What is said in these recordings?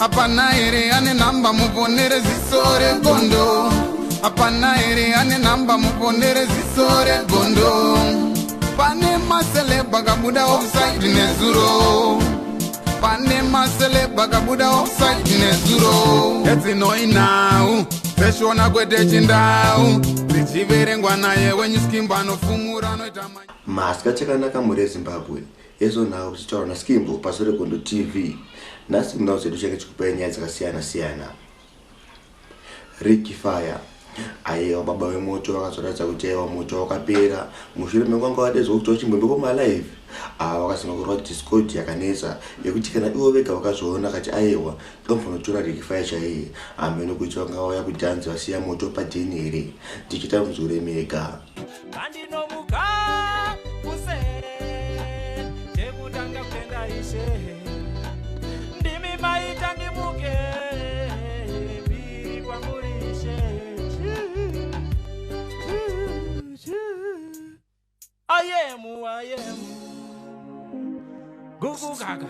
Hapana here ane nhamba muponere ziso regondo? Hapana here ane nhamba muponere ziso regondo? Pane maceleb akabuda offside nezuro. Pane maceleb akabuda offside nezuro. Edzinoi nhau dzeshona kwete chindau dzichiverengwa naye wenyuskimbo anofumura anoita. Masika chakanaka mhuri yeZimbabwe yezo nhau tichitaura naSkimbo paSore Gondo TV. Nhasi munhau dzedu change chikupai nyaya dzakasiyana siyana. Ricky Fire aiwa baba vemoto vakazoratidza kuti aiwa moto wakapera mushure mekwanga vadedzwa kuti vachimbombe kumalive ava vakazama kurwa discord yakanetsa yekuti kana ivo vega vakazviona kati aiwa ndomunotora Ricky Fire chaiye hameno kuti vanga vauya kudhanzi vasiya moto padheni here tichiita muzure mega. Pandinomuka kuseni chekutanga kutenda Ishe ndimi maita ndimuke mbiri kwamuri Ishe. I am Gugu Gaga.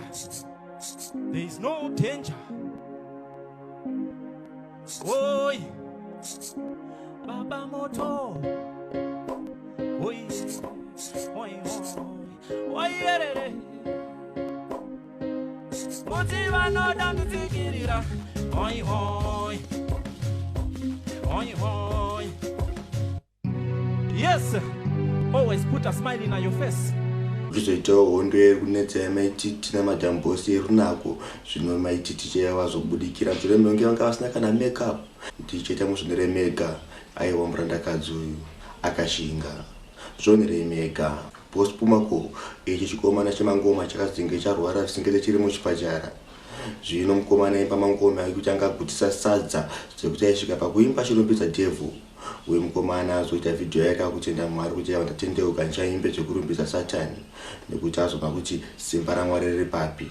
There is no danger. Oi, Baba Moto. Oi, oi, oi, oi, erere. Muti vanoda nditsikirira. Oi, oi, oi, oi. Yes, always put a smile in your face. Kuchizoitawo hondo yekunetsa yamaititi namadambosi yerunako. Zvino maititi chaiva vazobudikira mushure mekunge vanga vasina kana makeup. Ndichiita muzvonere mega, aiwa murandakadzi uyu akashinga. Zvionerei mega. Boss Pumako, ichi chikomana chemangoma chakazenge charwara zvisingete chiri muchipatara. Zvino mukomana aimba mangoma ekuti anga agutisa sadza zvekuti aisvika pakuimba achirumbidza devil. Uyu mukomana azoita vhidhiyo yake akutenda Mwari kuti aiwa ndatendeuka ndichaimbe zvekurumbidza Satani nekuti azoona kuti simba raMwari riri papi.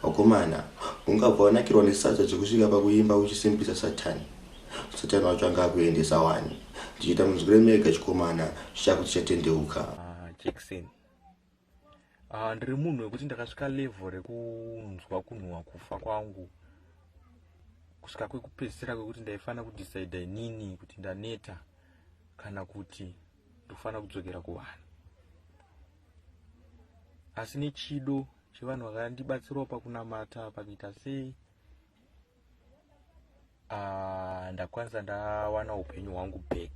Vakomana, ungabva wanakirwa nesadza zvekusvika pakuimba uchisimbisa Satani. Satani wacho anga akuendesa wani. Ndichiita munzwire mega chikomana chichakuti chatendeuka. Jackson. Ndiri munhu wekuti ndakasvika level rekunzwa kunhuwa kufa kwangu kusvika kwekupedzisira kwekuti ndaifanira kudecida inini kuti ndaneta kana kuti ndofanira kudzokera kuvanhu, asi nechido chevanhu vakandibatsirawo pakunamata pakuita sei, ndakwanisa ndawana upenyu hwangu back.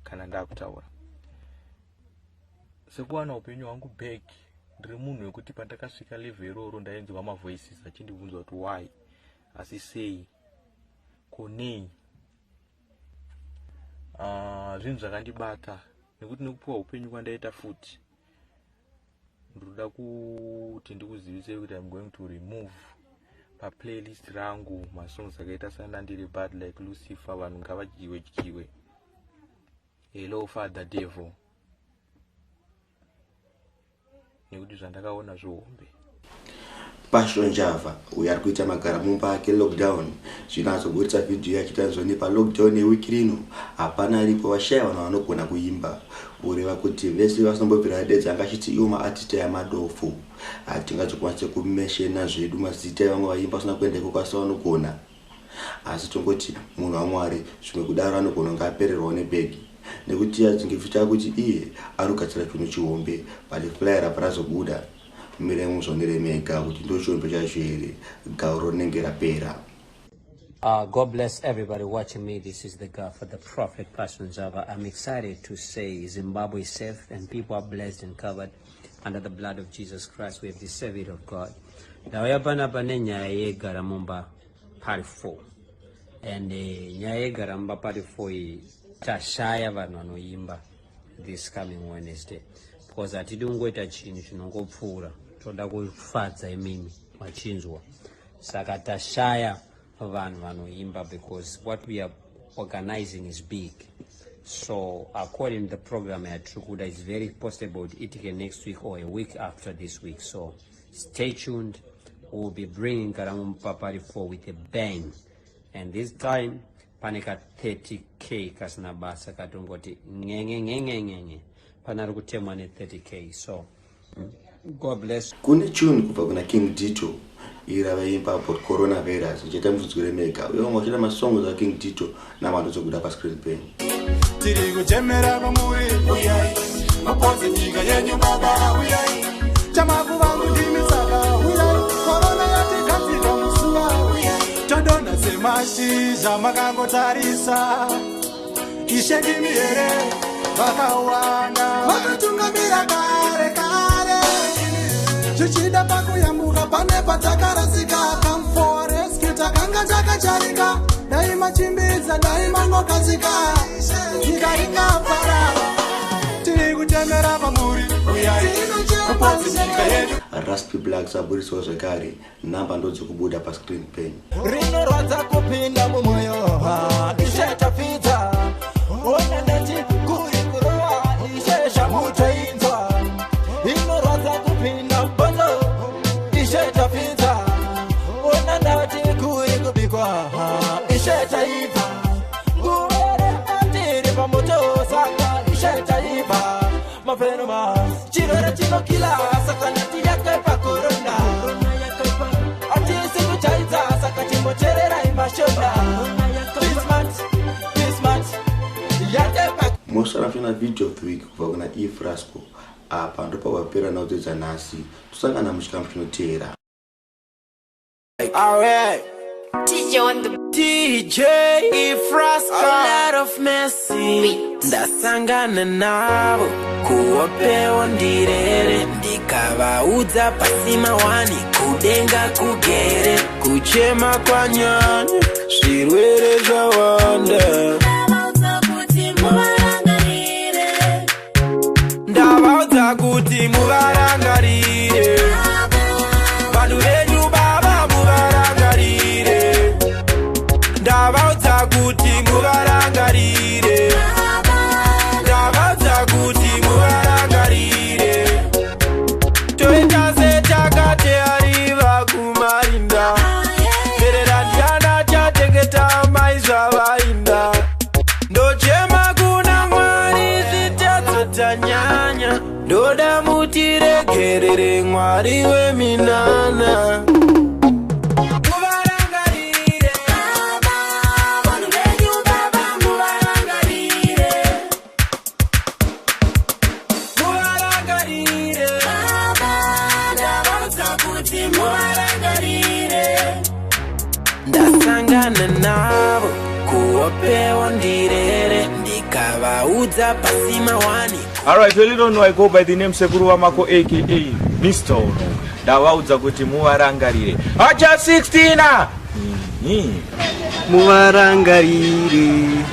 Kana ndakutaura sekuwana upenyu hwangu back, ndiri munhu wekuti pandakasvika level iroro ndainzwa mavoices achindibvunza kuti why, asi sei, konei. Zvinhu zvakandibata nekuti nekupiwa upenyu kwandaita futi, ndoda kuti ndikuzivisei kuti I'm going to remove paplaylist rangu masongs akaita sana Ndiri Bad Like Lucifer, Vanhu Ngavadyiwe Dyiwe, Hello Father Devil, nekuti zvandakaona zvihombe. Passion Java uyo ari kuita magara mumba ake lockdown zvino azoburitsa vhidhiyo achiita zvoni palockdown yewiki rino hapana aripo, vashaya vanhu vanogona kuimba, kureva kuti vese vasinombobvira adedza anga achiti iwo maartist aya madofo. Hatingazokwanise kumeshena zvedu mazita evamwe vaimba vasina kuenda ikoko asi vanogona, asi tongoti munhu waMwari zvimwe kudaro anogona kunge apererwawo nebhegi nekuti adzinge futi akuti iye ari kugadzira chinhu chihombe, but flyer rabva razobuda. Mirai muzvionere mega kuti ndo chihombe chacho here. Gauro rinenge rapera. God bless everybody watching me. This is the God for the Prophet Passion Java. I'm excited to say Zimbabwe is safe and people are blessed and covered under the blood of Jesus Christ. We have the service of God. Ndauya panapa nenyaya yegara mumba part 4 and nyaya yegara mumba part 4 iyi, tashaya vanhu vanoimba this coming Wednesday because hatidi kungoita chinhu chinongopfuura, toda kufadza imimi machinzwa. Saka tashaya vanhu vanoimba because what we are organizing is big. So according to the program yatiri kuda, it's very possible kuti itike next week or a week after this week. So stay tuned, we will be bringing Gara Mumba Part 4 with a bang, and this time pane ka 30K kasina basa katongoti ngenge ngenge ngenge, pane ari kutemwa ne 30K. So God bless. Kune tune kubva kuna King Dito ira vaimba about coronavirus, ichaita muzvinzwire mega. Uye vamwe vachiita masongs aKing Dito namandotsokuda pascreen penyu. Tiri kuchemera kwamuri, uyai mupodze nyika yenyu baba, uyai chamakuvangu ndimi, saka uyai. Korona yatigadzika musuwa, uyai. Todonha semashizha makangotarisa. Ishe, ndimi here vakawanda vakatungamira kare kare? Zvichida pakuyambuka pane patakarasika. Come for rescue, takanga takacharika. Dai machimbidza, dai mangokasika, nyika ingaparara. Tiri kuchemera kwamuri, uyai mupodze nyika yedu. Raspi Blacks aburisiwa zvekare, nhamba ndodzikubuda pascreen penyu. Rinorwadza kupinda mumwoyo, ishe tafidza. Ona ndati kuri kurova, ishe zvamutoinzwa. Inorwadza kupinda mubhonzo, ishe tafidza. Ona ndati kuri kubikwa, ishe taibva. Nguvere atiri pamoto, saka ishe taibva. Mafenoma chirwere chinokila, saka ndati yakaipa korona. Hatisi kuchaidza, saka chimbotererai mashona. Be smart, be smart, yakaipa. Mosara muchiona video of the week kubva kuna Efrasco. Apa ndopapapera nhau dzedzanhasi. Tosangana muchikamu chinoteera. Alright. DJ on the DJ Frasco. A lot of mercy. Ndasangana navo kuopewo ndirere, ndikavaudza pasima wani kudenga kugere Kuchema kwanyanya, zvirwere zvawanda. Ndavaudza kuti muvarangarire. Ndavaudza kuti muvarangarire vanhu venyu baba, muvarangarire. Ndavaudza kuti muvarangarire. Ndavaudza kuti muvarangarire. Toita setakateyariva kumarinda perera, ndiana chachengeta mai zvavainda. Ndochema kuna Mwari, zvitadzo tanyanya. Ndoda mutiregerere, Mwari weminana. Muvarangarire. Vanhu venyu baba, muvarangarire. Muvarangarire. Baba, ndavaudza kuti muvarangarire. Ndasangana navo kuopewa ndirere, ndikavaudza pasima wani. Alright, well, you don't know I go by the name Sekuru Wamako, aka Mr. Ono. Ndavaudza kuti muvarangarire. Acha 16. Muvarangarire.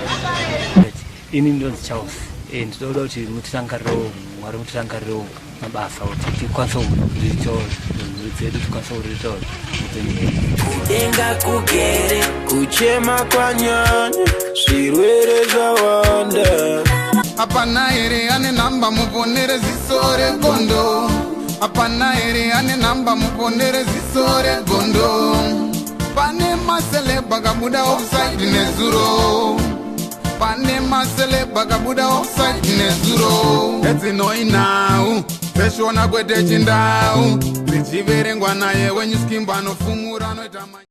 Ini ndinonzi Charles. Ndinoda kuti mutirangarirewo, Mwari mutirangarirewo mabasa kuti tikwanise kuriitawo mhuri dzedu, tikwanise kuriitawo upenyu hwedu. Kudenga kugere Kuchema kwanyanya, zvirwere zvawanda. Hapana here ane nhamba muponere ziso regondo? Hapana here ane nhamba muponere ziso regondo? Pane maceleb akabuda offside nezuro. Pane maceleb akabuda offside nezuro. Edzinoinhau dzeshona kwete chindau, dzichiverengwa naye wenyu skimba anofumura anoita.